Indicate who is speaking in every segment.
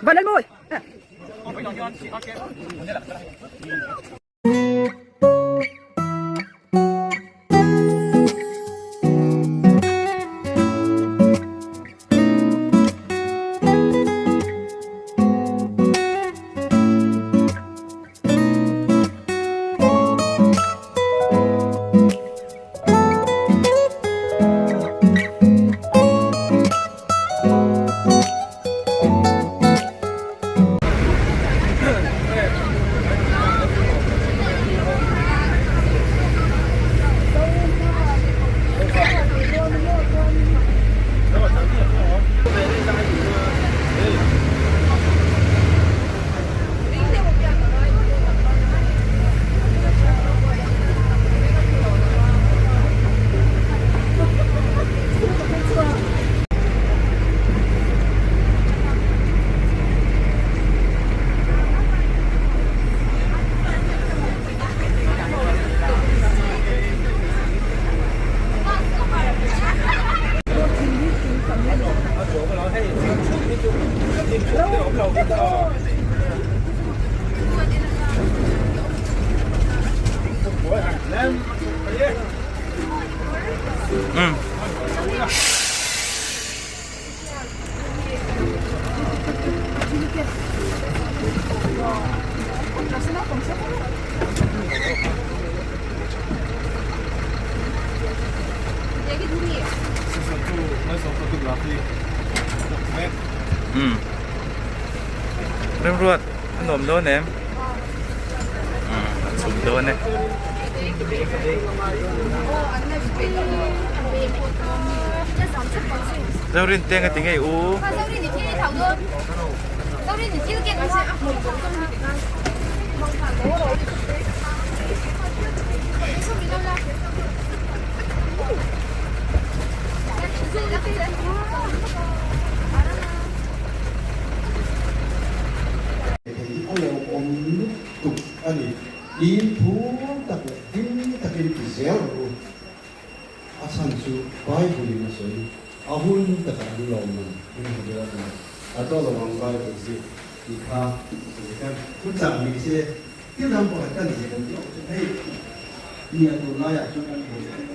Speaker 1: Vanlalmawi.
Speaker 2: Umm Remruat a nuam dawn em? Umm a chhuk dawn e. Zorin te nga ti ngei u.
Speaker 3: Thei a lo awm lutuk a ni. Tiin phur tak leh hlim takin ti zel rawh u. A chhan chu Bible in a sawi, a hun takah an lawm ang in hmu dawn a ni. A tawh lo ang Bible zir tih kha sawi khan thu chak ni se thil dang pakhat kan zir ang tih chu hei nia tunlaiah chuan kan buai em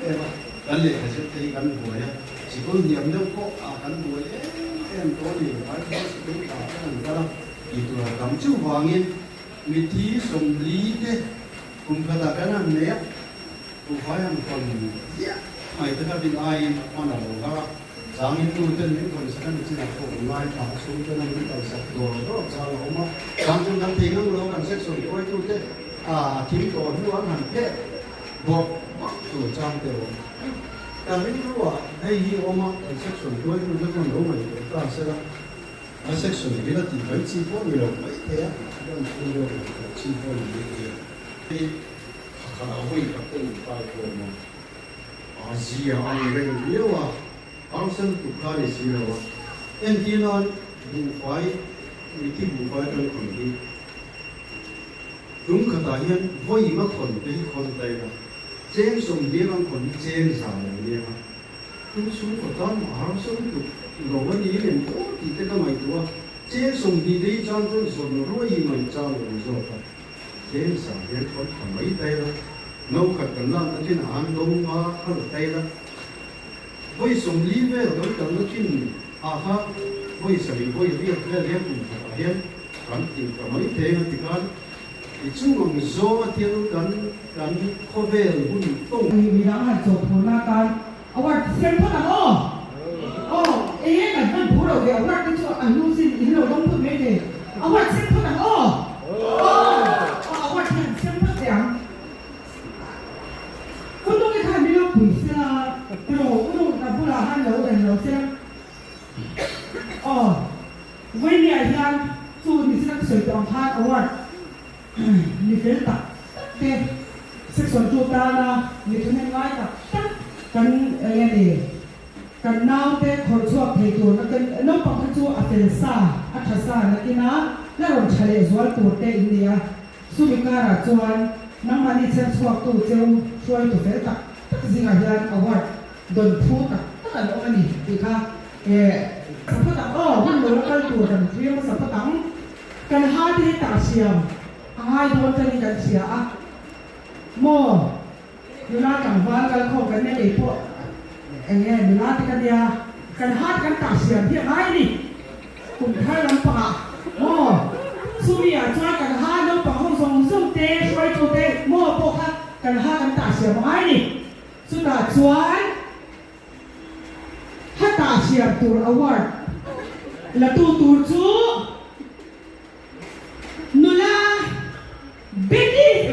Speaker 3: em a, kan lehkha zir te hi kan buai a, sikul hniam deuh pawh ah kan buai em em tawh a ni. Bible sikul tha te an kal a tih tur a tam chuvangin mithi 40 te kum khatah kan han nei a. Buhfai han hawn ziah mai te kha rin aiin a hman a lo har a, changin nu ten min hawn sak a ni chinah pawh kan ngai thla a, chhung ten an min kal sak dawr dawr chang a awm a, chang chu kan thei ngang lo kan section hruaitu te a thing tawh hnu an han pheh bawrh bawrh tur chang te a awm. Ka rilruah hei hi a awm a, kan section hruaitu te chuan lo ngaihtuah ta sela, a section hi la tih mai chi pawh ni lo mai thei a, kan chhung deuh ngaihtuah chi pawh ni mai thei a. Thakhat a hawi khat te in kai khawm a, a zia a ni reng viau a, harsa lutuk kha a ni si lo a. Entir nan buhfai, mithi buhfai kan khawn hi tum khatah hian vawi ma khawn te hi khawn ta ila, cheng 40 kan khawn hi cheng za lo nia a, tum chhungkaw tan a harsa lutuk lo a ni em aw tih te ka ngaihtuah a, cheng 20 te hi chang chuan zawn ruai hi mai chang lo zawk a. Tlem zah hian khawn tha mai tai la, no khat kan lak na chin ah han do nga kha la tai la, vawi 40 vel kan kal na chin ah kha vawi 7 vawi riat vel hian kum khat ah hian kan ti ta mai thei ang a ti khan i chung ang zawng a thil kan kan khawvel hun tawng.
Speaker 4: Midang han chawh phurna atan award siam phawt ang aw. Aw eng kan hman phur lo ve award te chu a hnu sin in lo dawng phawt mai thei. Award siam phawt ang aw. Aw award hi han siam phawt teh ang. Unung i khan min lo pui sela tiraw unung ka bulah han lo reng lo sela. Aw Vawinia hian chu ni sela ka sawi tawh ang khan award Mi fel tak tak te section chu tana mi thahnem ngai tak tak kan eng a ni. Kan naute khawrh chhuak thei tur nakin naupang kha chu a fel sa, a tha sa nakina la rawn tha leh zual tur te in ni a. Chumi karah chuan nangmahni chher chhuaktu cheu hruaitu fel tak tak zingah hian award dawn phu tak tak an awm a ni tih kha eh sapawt ang aw hun lo la kal tur kan thlir hmasa phawt. Kan ha te hi tah siam a ngai dawn chuan in kan hria a maw? Nula tlangval kal khawm kan nia kei pawh eng nge nula te ka nia kan ha te kan tah siam hi a ngai a ni. Kum thar lampangah maw chumi ah chuan kan ha naupang ho zawng zawng te hruaitu te maw pawh kha kan ha kan tah siam a ngai a ni. Chutah chuan ha tah siam tur award la tu tur chu Nula Betty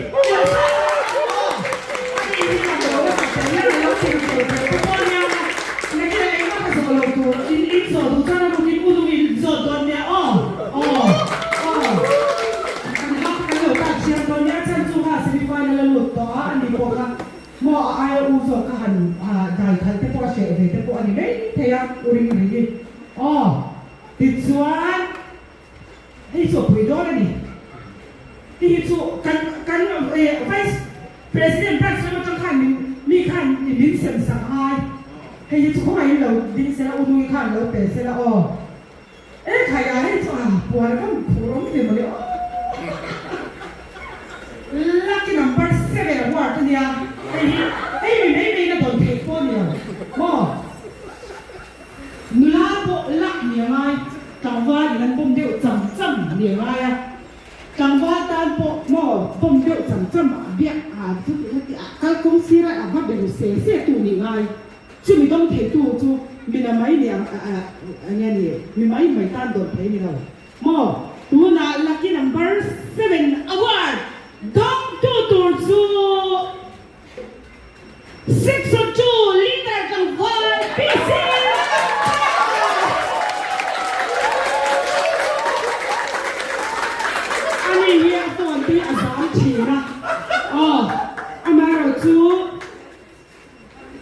Speaker 4: Tichuan Hei chu a pui dawn a ni. Hei hi chu kan kan Vice President branch lam atang khan min mi khan min sem sak ngai. Hei hi chu khawngaihin lo ding sela u Nui khan lo pe sela aw. E khai a hei chu a puan a van phur awm ve mawle aw. Lucky number 7 award a nia. Hei hi hei mi mai mai in a dawn theih pawh a ni lo maw. Nula pawh lak ni a ngai, tlangval in an bawm deuh cham cham ni a ngai a, tlangval tan pawh maw bawm deuh cham cham a biak a chu ti kha ti a kal kawng sira a va beru se se tu ni ngai, chumi dawng thei tu chu mina mai ni ang a nge ni mi mai mai tan dawn thei ni lo maw. Tunah lucky number 7 award dawng tu tur chu. Section chu leader tlangval PC Ani hi a phone te a zam thin a, aw amaherawh chu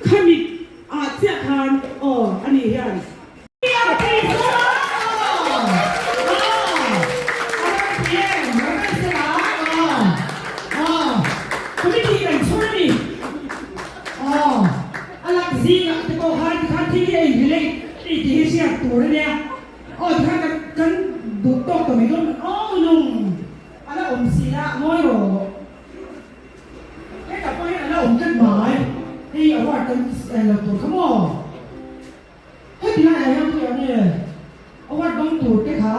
Speaker 4: khamit ah chiah khan aw ani hian. Heti laiah hian khawiah nge award dawng tur te kha?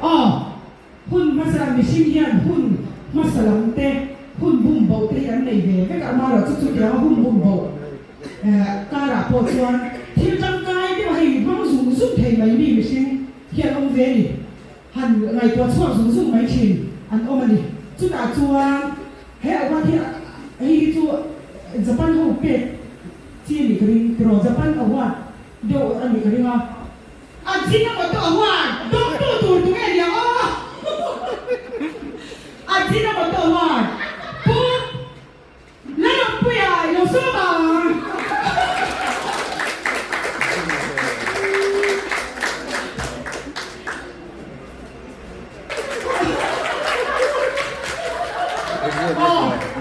Speaker 4: Aw, hun hmasa lam mihring hian hun hmasa lam te, hun bum boh te hi an nei ve vek a, amaherawh chu chutianga hun bum boh karah pawh chuan thil tangkai deuh hei hmang zung zung thei mai mi mihring hi an awm ve a ni. Han ngaihtuah chhuak zung zung mai thin an awm a ni. Chutah chuan he award hi hei hi chu Japan ho pek chi a nih ka ring tiraw Japan award deuh a nih ka ring a. Ajinomoto award dawngtu tur tu nge nia aw Ajinomoto award Pu Lalawmpuia i lo sawm ang.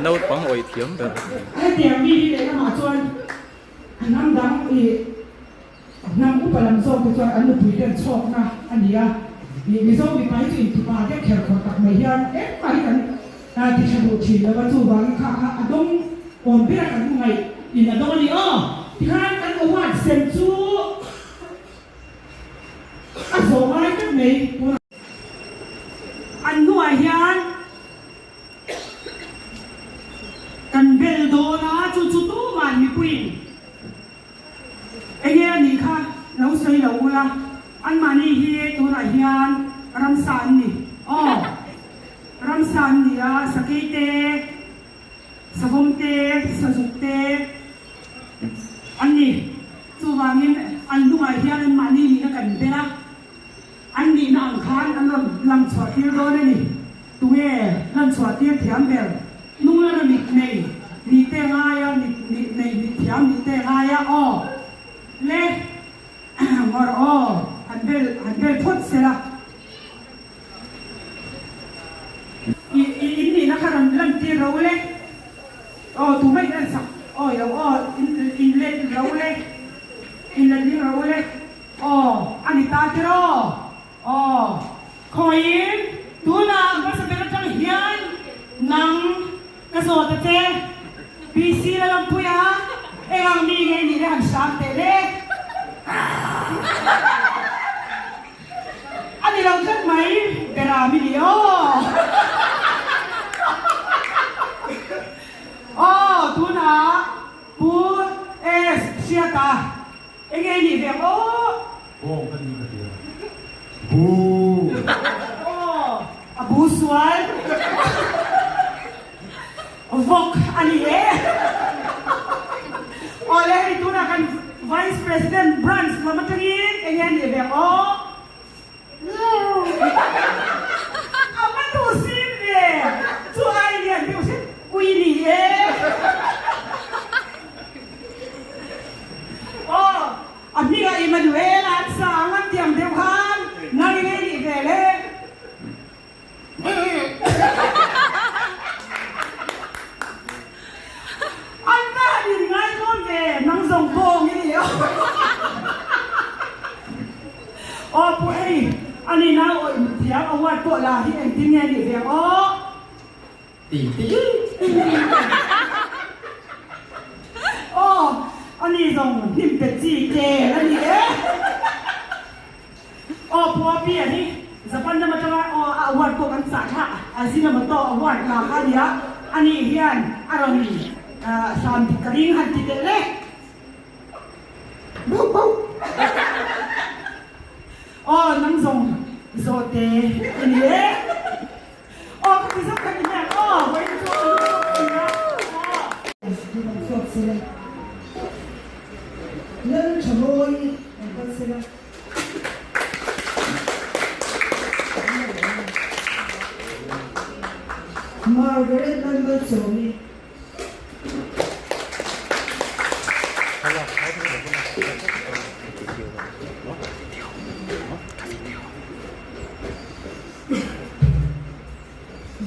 Speaker 2: Naupang awih thiam ber.
Speaker 4: Hetiang mi hi lehlamah chuan hnam dang i hnam upa lam zawk te chuan an nupui ten chhawkna a ni a. Mizo mipa hi chu intupa deuh kher khawr tak mai hian engmah hi kan ti tha duh thin lo va, chuvangin kha kha a dawng awm ber a kan ngaih in a dawng a ni aw. Tikhan kan award sem chu a zawh ngai vek mai tunah. An hnuah hian kan bel dawn a, chu chu tuman mipuiin Enge a nih kha lo sawi lo ula, anmahni hi tunah hian ramsa an ni. Aw, ramsa an ni a, sakei te, savawm te, sazuk te an ni. Chuvangin an hnungah hian anmahni nihna kan bel a, an nihna ang khan an rawn lang chhuah tir dawn a ni. Tunge lan chhuah tir thiam ber? Hnung lama mit nei nih te ngai a, mit nih nei nih thiam nih te ngai a, aw le ngawr aw han bel han bel phawt se la. I i in nihna kha rawn lan tir ro le, aw tumah in en sak awi lo aw in in let ro le. hram teh le. A ni lo tlat mai, Beram i ni aw. Aw, tunah Pu S. Hriata eng nge i nih ve ang aw?
Speaker 3: Bawng ka ni ka ti a. Buu!
Speaker 4: Aw, a bu sual. Vawk a ni e. Aw le, hei tunah kan Vice President Branch lam atangin eng nge a nih ve ang aw? A va duh sin ve! Chu ai lian deuh hret ui ni e. Aw, a hmingah Emmanuel a an sang an tiang deuh khan nang i ngei nih ve le. An va han in ngaitlawn ve, nang zawng bawng i ni a. Aw pu hei, ani nau awih mut thiam award pawh la hi engtin nge nih ve ang aw?
Speaker 1: Ti ti.
Speaker 4: Aw, ani zawng hnim pe chi kel a ni e. Aw pu a pi a hi Japan lam atanga aw a award pawh kan chah kha Ajinomoto award la kha a nia, ani hian a rawn hram dik ka ring han ti teh le. Bauh bauh. Aw nang zawng zawhte i ni e. Aw ka ti zawk ka ti hian aw vawiin chu an zawk a nia aw.
Speaker 5: Kan chhuak sela. Lal tha mawi kan kal sela. Margaret Lalmalsawmi.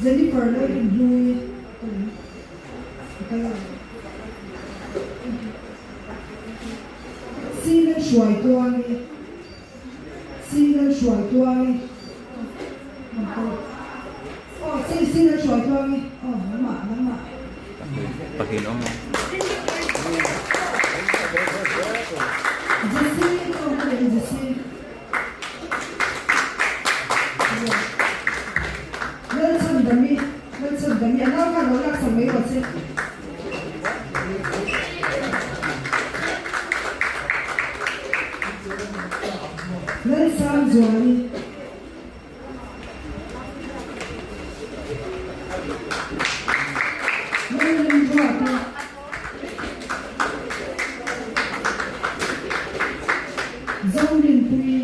Speaker 5: Jennifer Lalrinhlui a kal a. Single hruai tuangi Single hruai tuangi Aw single hruai tuangi Aw nangmah nangmah.
Speaker 2: Pahnih awm ang.
Speaker 5: Jesse aw ka leh Jesse. Lalchhandami Lalchhandami a nau khan lo laksak mai rawh che. Lalsangzuali. Lalremruata. Zorinpuii.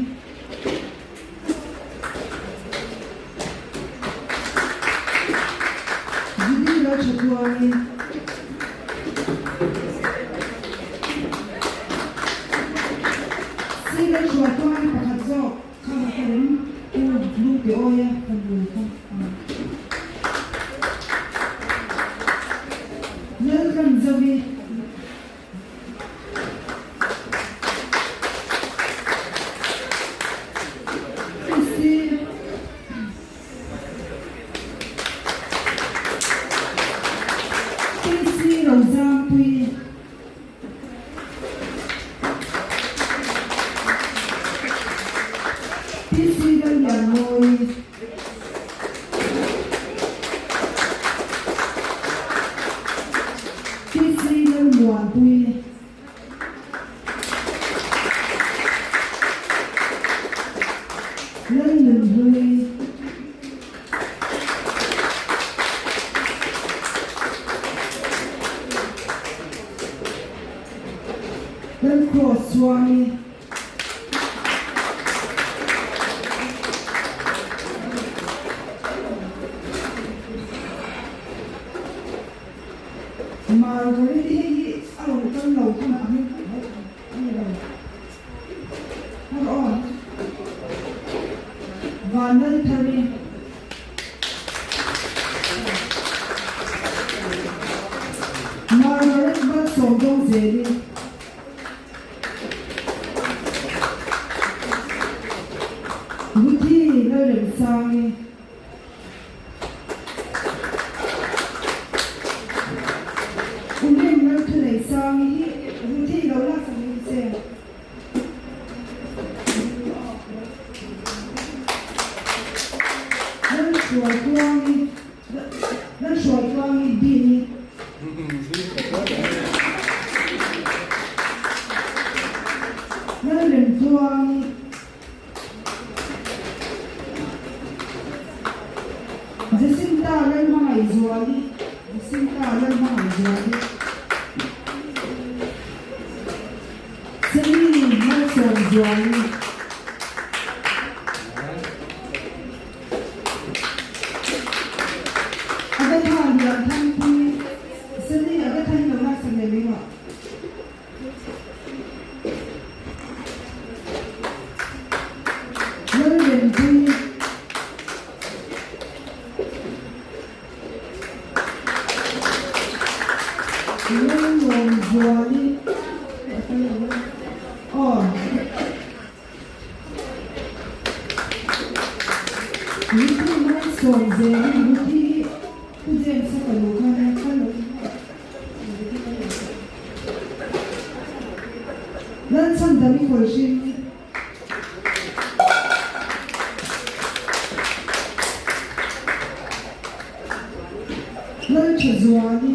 Speaker 5: Judy Lalthatluangi. Si Lalhruaituangi pakhat zawk kha ka rem u Lungti Awia fanu kha a ni. Lalramzovi. PC Rozangpui. PC Lallianmawi. PC Lalmuanpui. Lalnunhlui. Lalcross Chuangi. Margaret hei hi a rawn kal lo kha a hming a ni lo. Har aw. Vanlalthari. Margaret Malsawmdawngzeli. Lalremtluangi. Jacinta Lalhmangaihzuali, Jacinta Lalhmangaihzuali. Celine Malsawmzuali. Agatha Lianthangpuii, Celine Agatha hi lo laksak leh mai rawh. Lalrempuii. Lalnuamzuali aw. Ruthi Malsawmzeli Ruthi hi Pu James-a fanu kha nia kha lo Lalchhandami Khawlhring. Lalthazuali.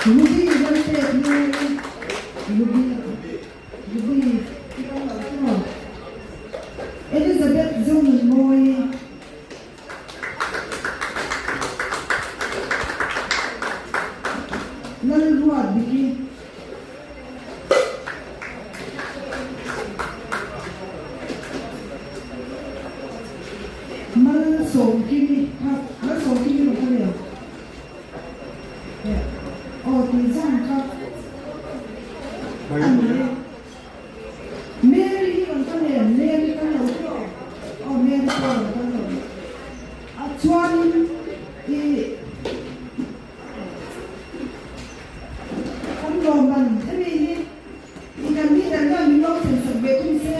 Speaker 5: Ruby Lalpek Nui Ruby Ruby i kal lo chu maw? Elizabeth Zonunmawii. Lalruat Diki. Malsawmkimi kha Malsawmkimi rawn kal em? Aw tih zan kha a ni e. Mary hi rawn kal em? Mary kal lo tawh aw Mary pawh rawn kal lo. A chuanin ih. Kan lawmman hemi hi i kan leader hian min lo thlen sak ve thung se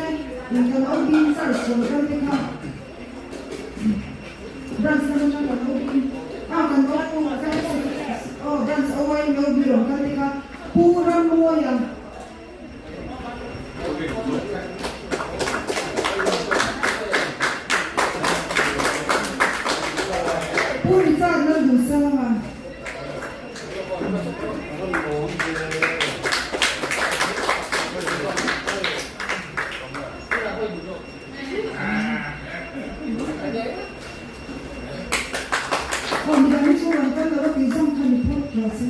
Speaker 5: in kan OB charge rawn kal te kha branch lam atang kan OB a kan aw branch OI OB rawn kal te kha Pu Ramawia Pu Richard Lalduhsanga. Aw midang hi chu rawn kal lo a tih zawng kha ni phawt rawh se.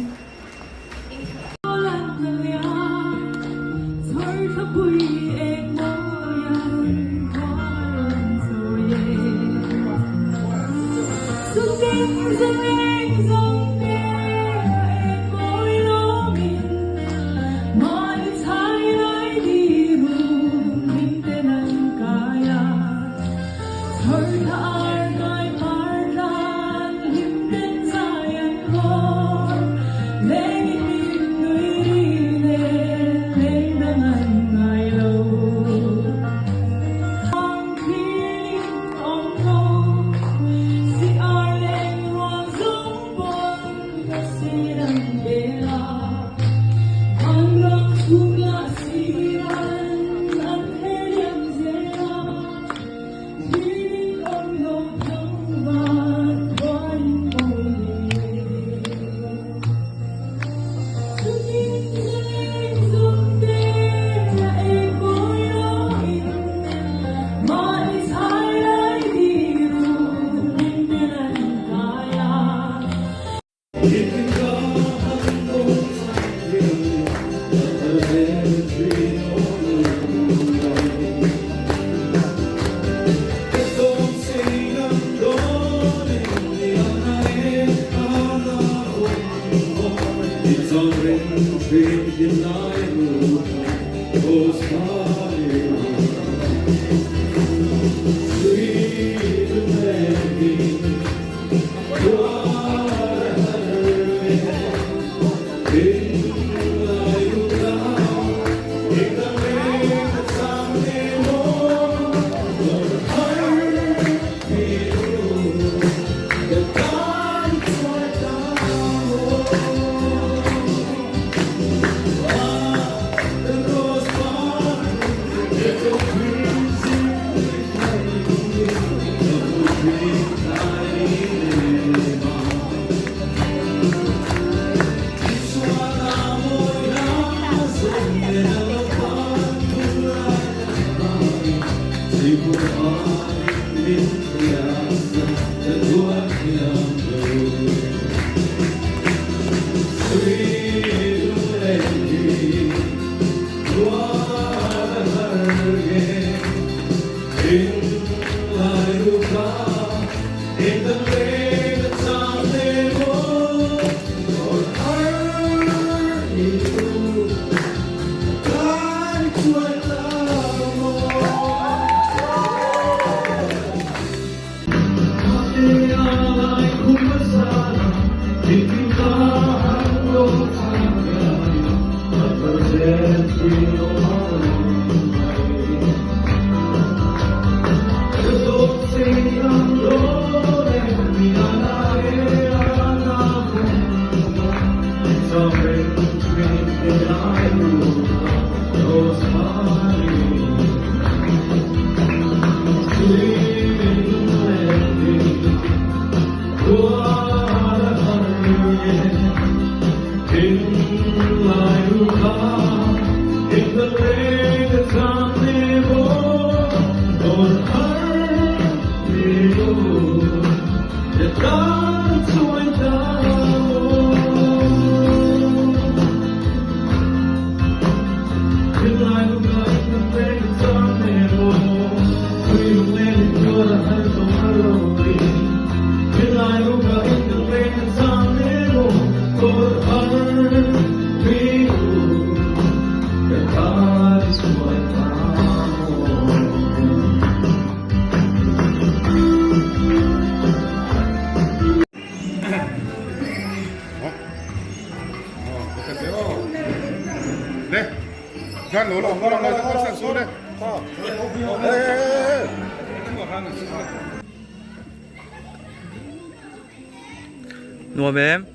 Speaker 2: Nuam em?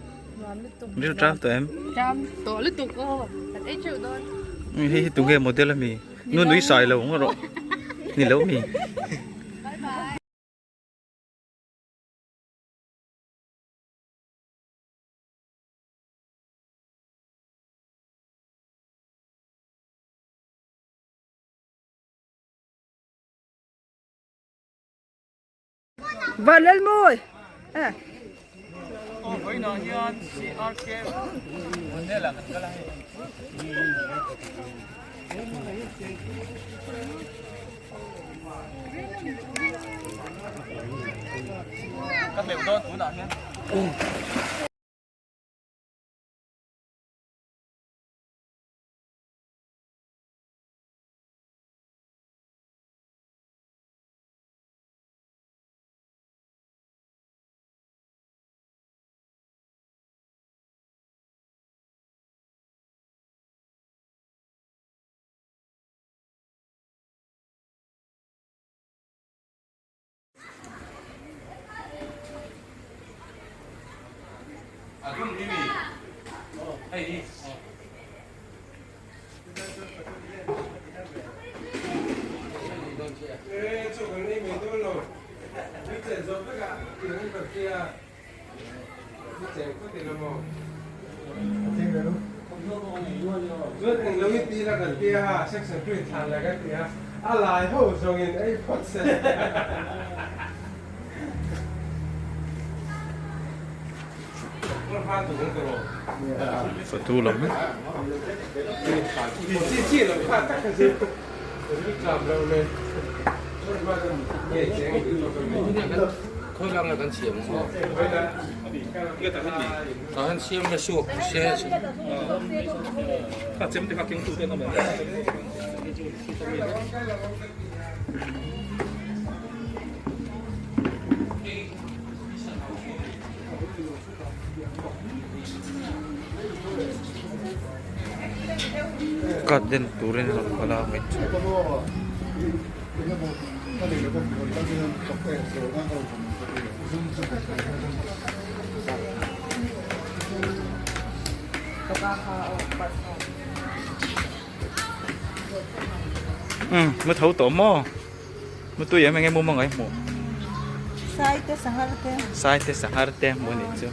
Speaker 2: Ril tram tawh em?
Speaker 6: Tram tawh lutuk aw, kan ei teuh dawn.
Speaker 2: Hei hi tunge model ami? Nu nui sai lo ngawt rawh. Ni lo mi.
Speaker 6: Bye bye.
Speaker 5: Vanlalmawi eh.
Speaker 2: Fatu lam. Garden turin a rawn kal a hmeichhe umm mu tho tawh maw mu tui em enge mumang ai hmuh
Speaker 5: sai te sanghar te
Speaker 2: sai te sanghar te hmuh anih chu.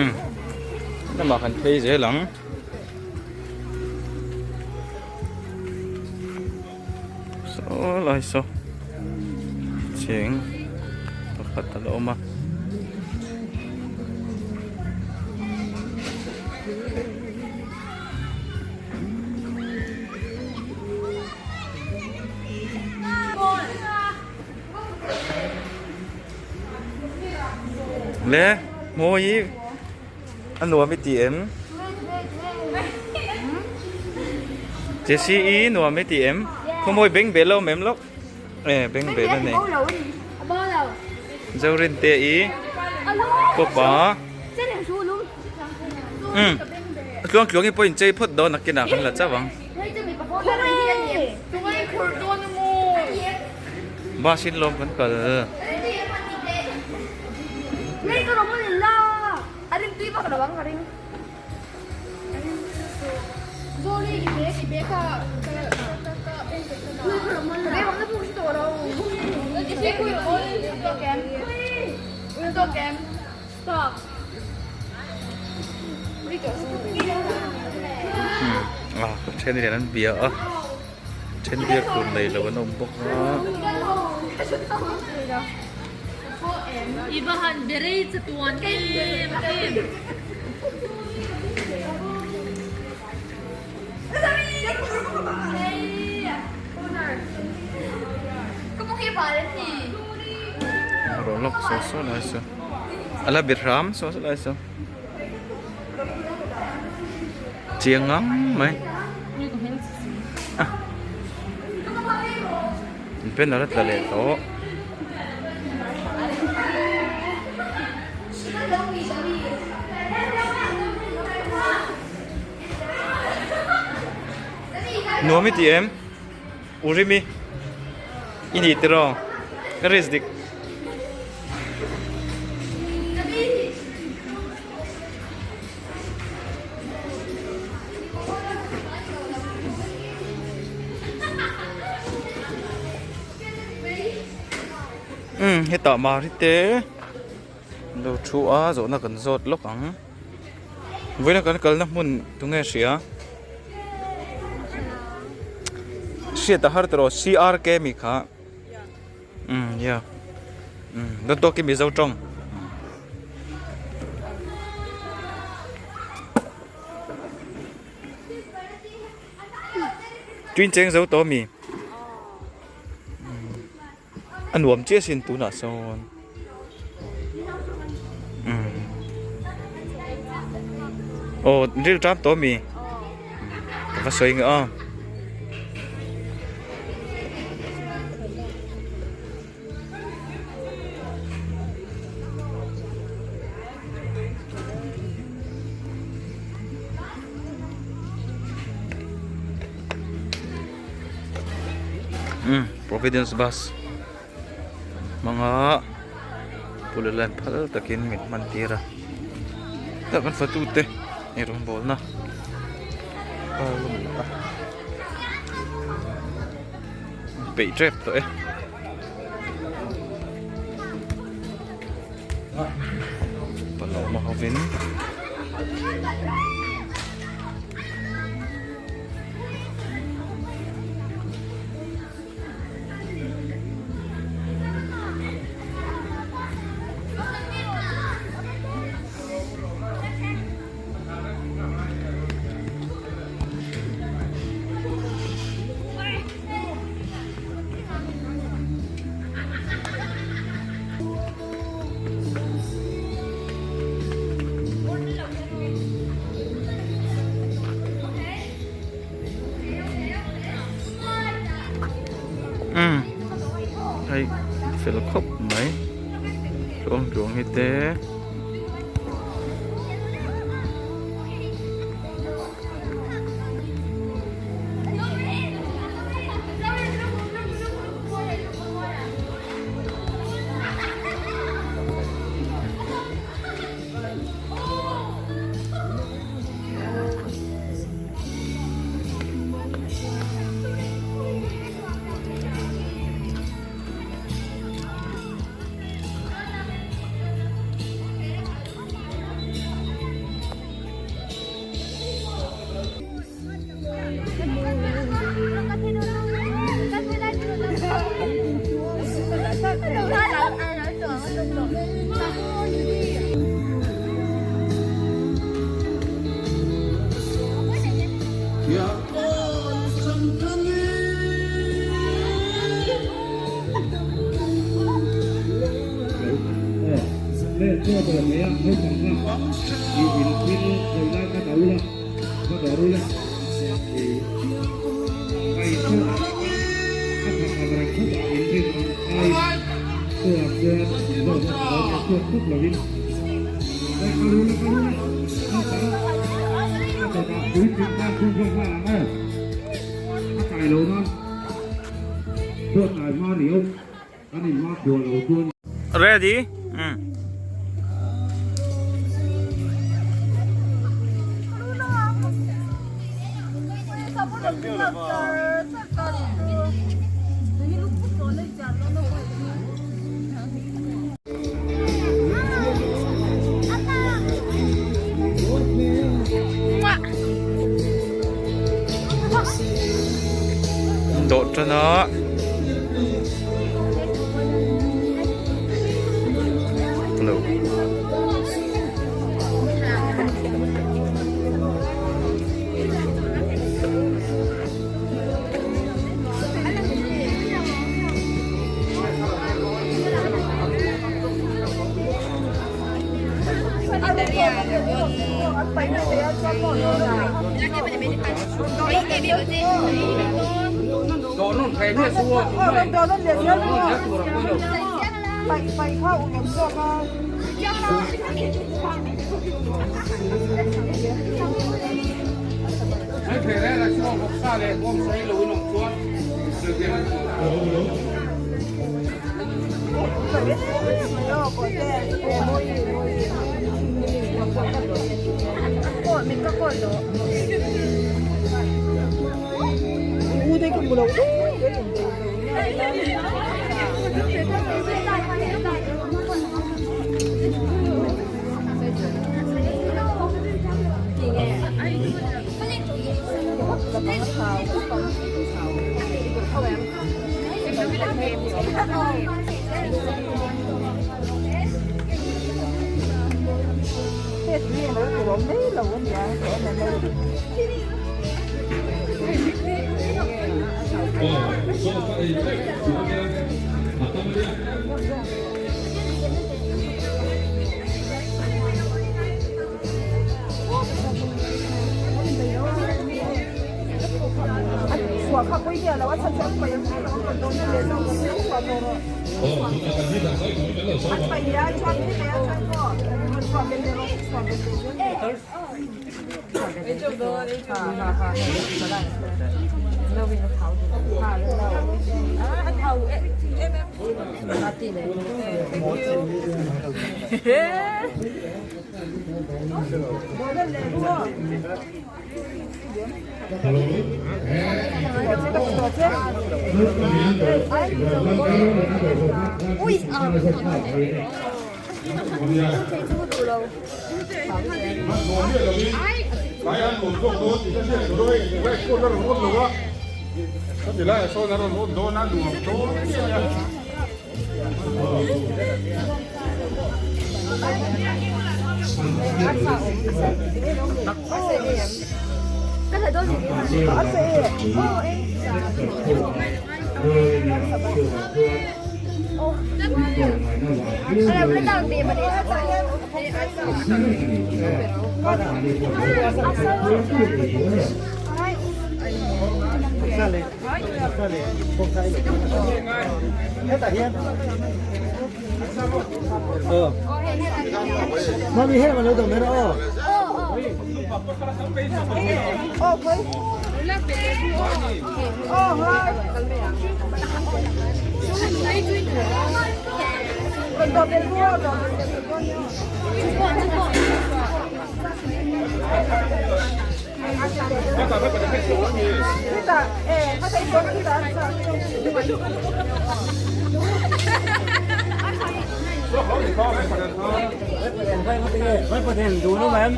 Speaker 2: Umm lamah kan phei zel ang. Saw lai saw cheng pakhat a la awm a. Le mawi hi a nuam i ti em? Jessie i nuam i ti em? Khaw mawi beng bel lo mem lawk e beng bel a nei. Zorinte i pawpa umm tluang tluang hi pawh inchei phawt dawn a kinah kan la chauh ang. Bus in lawm kan kal. Then hian an bia a then biak tur nei lo an awm bawk a. Rawh lawk saw saw lai saw a la bir hram saw saw lai saw chiang ngang mai banner a tla leh tawh. Nuam i ti em? U Rimi i ni tiraw? Ka risk dik. Umm hetah mari te lo thu a zawhna kan zawt lawk ang vawiina kan kalna hmun tunge hria hriat a har tawh CRK mi kha umm yeah umm dawn tawk i mizo tawng. Tuin cheng zo tawh ami? A nuam chiah sin tunah sawn. Aw ril ṭam tawh ami? Ka va sawi ngah a. Umm Providence bus hmanga pula line phal takin min hman tir a tah kan fatu te ei rawngbawlna peih tep tawh e. Palawma hovin Umm hei fel khawp mai tluang tluang hi te. Ready? Mm. Dawh tan a. Hello.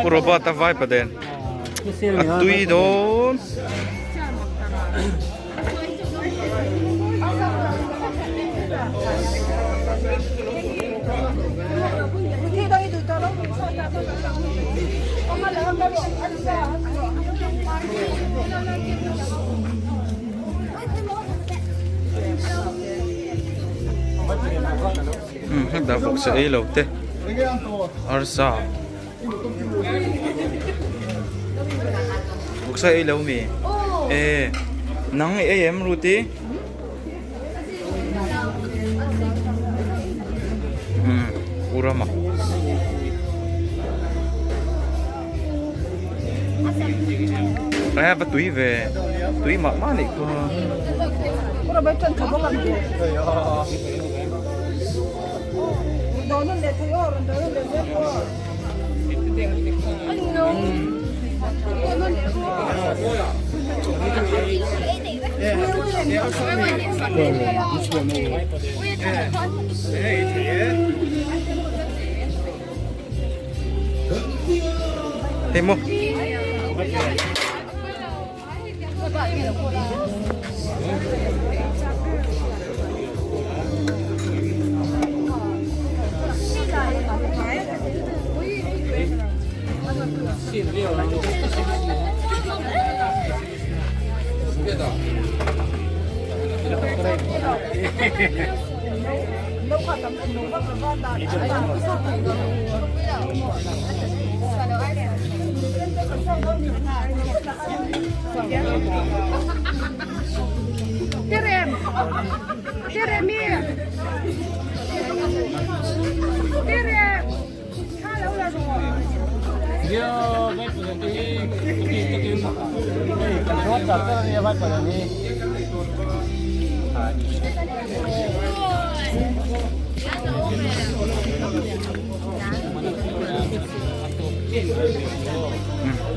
Speaker 2: Pu Robert a vai paden a tui dawn. Hetah vawksa ei lo te arsa vawksa ei lo mi e nang i ei em Ruti? Pu Rama. A va tui ve tui mah mah anih kha. Hei maw.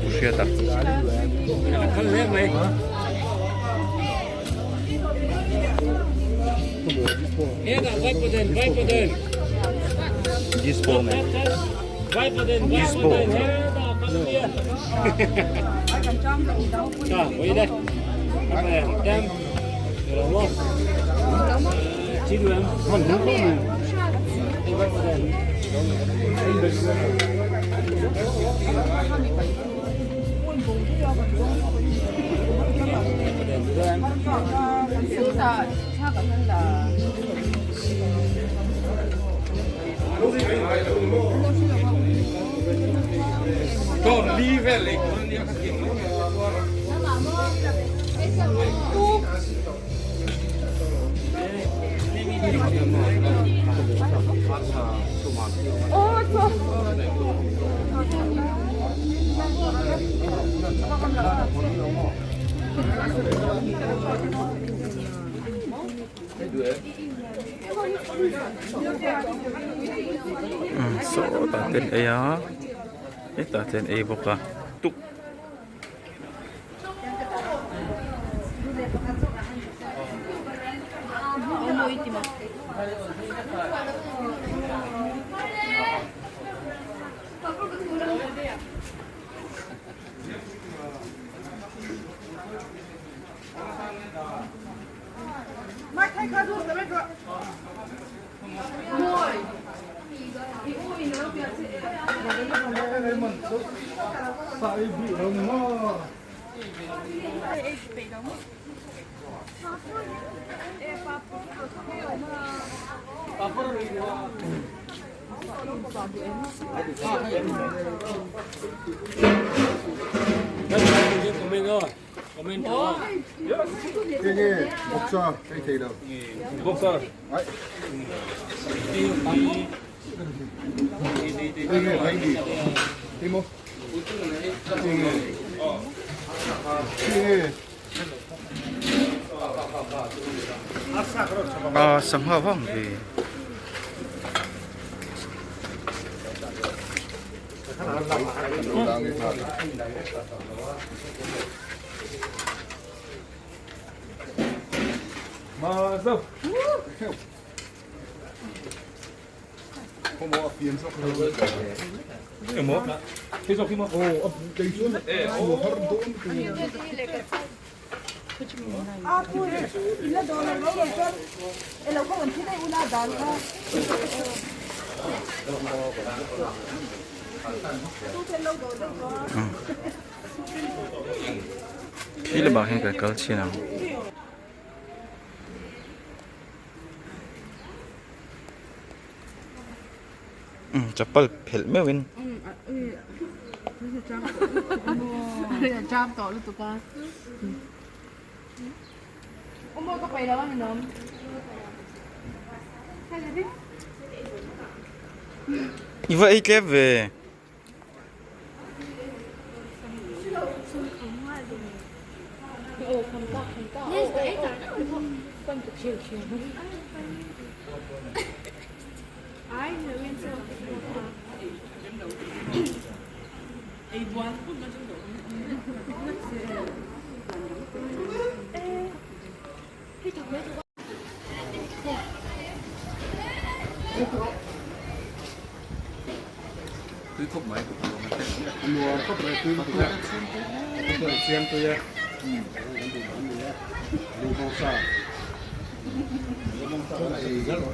Speaker 2: Pu Hriata. Dispo nge. Dispo. Sawtah te an ei a hetah te an ei bawk a tuk. A sangha vang ve. Khi lamah hian kan kal chhin ang. Chapal phelh meuhin. I va ei tlep ve.
Speaker 7: Tui khawp mai nuam khawp mai tui lutuk e chuan siam tui e kan duh dan ni e lu bawngsa lu bawngsa kan ei zel rawh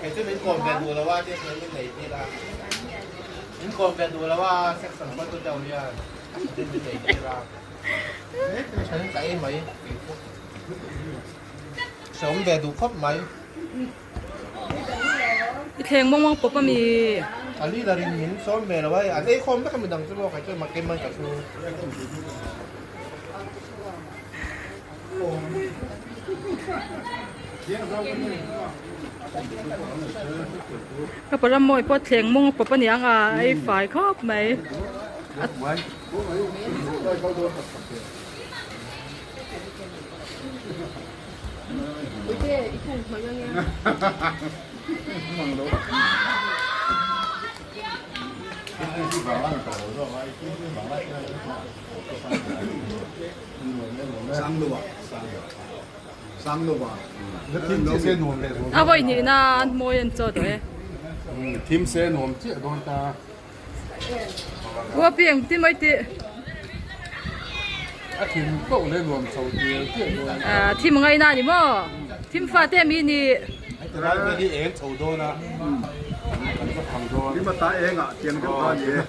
Speaker 8: Kei chu min kawm ve duh lo a tia chuan min nei tir a, min kawm ve duh lo a section pawh chu deuh hian tin min nei tir a, then ka ei mai kei chu hreawm ve duh khawp mai.
Speaker 9: I thleng mawng mawng pawp a mi?
Speaker 8: A leader in min sawm ve lo a, an ei khawm vek a midang chu maw kei chuan mak em mai ka thu.
Speaker 9: Ka param mawi pawh thleng mawng pawp a niang a ei fai khawp mai. A vawi hnih nan mawi an chaw tawh e.
Speaker 7: Thim se nuam chiah dawn ta.
Speaker 9: Ua piang ti mai tih.
Speaker 7: A thim pauh le nuam chho tial tial dawn.
Speaker 9: A thim ngai na ni maw? Thim fa te mi ni.
Speaker 8: Rai te hi eng chho dawn a.
Speaker 7: Kan va thang dawn.
Speaker 3: Thim a ta eng ah tiang deuh kha ni e.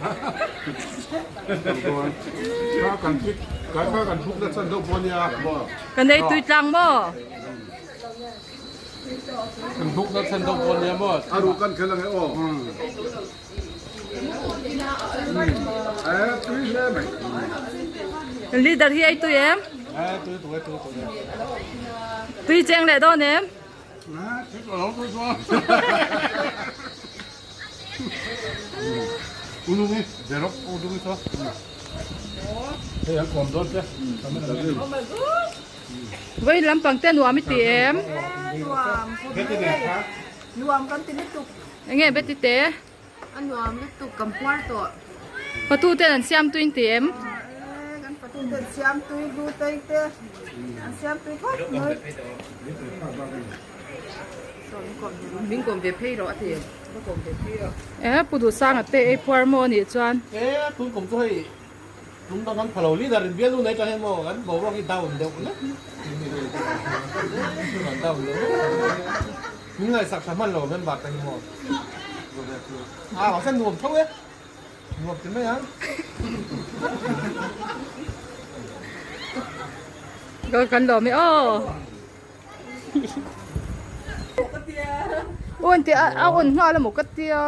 Speaker 9: Kan ei tui tlang maw?
Speaker 3: A ruh kan khel ange aw. Tui hle mai.
Speaker 9: Leader hi ei tui em? Tui cheng leh dawn em? Vawi lampang te nuam i ti em? Enge Betty te?
Speaker 6: A nuam lutuk kan puar tawh.
Speaker 9: Patu ten an siam tui in ti em?
Speaker 5: Kan patu ten siam tui hlu tei te an siam tui khawp mai.
Speaker 6: Min kawm ve phei rawh a ti. Va kawm ve phei rawh.
Speaker 9: E Pu Duhsanga te ei phuar maw anih chuan.
Speaker 8: E tun kum chu hei tum dang kan phalo leader in bialnu nei tang hian maw kan boruak hi down deuh hlek kan down deuh hlek min ngaihsak tha hman lo member te hi maw a mahse nuam tho e nuam ti mai ang.
Speaker 9: Kan lawm e aw. Un tih a un nghal a maw ka tia.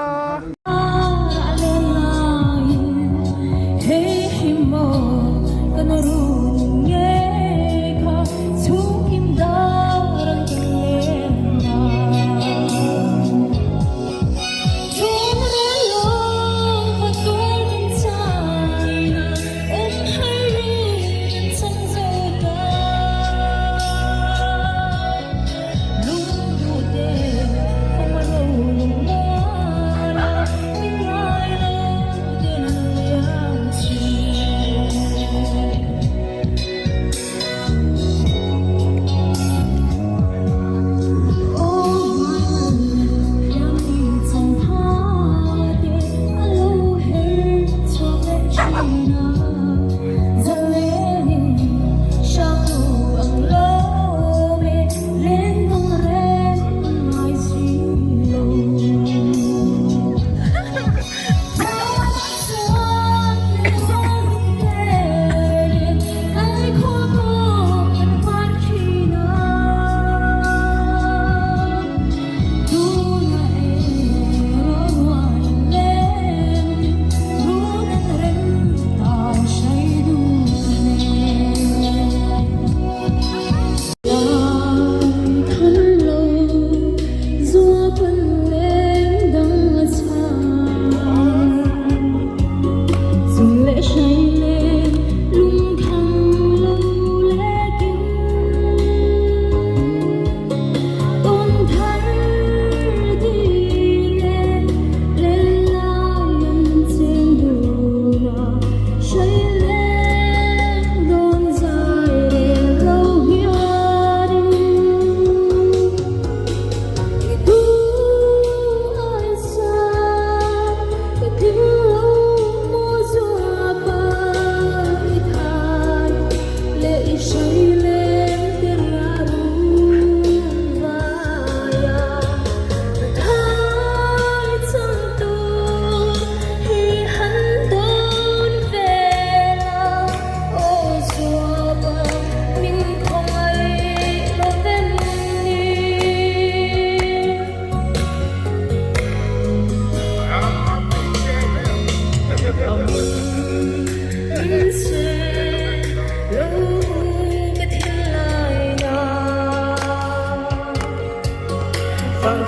Speaker 2: San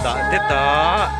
Speaker 2: dah det a.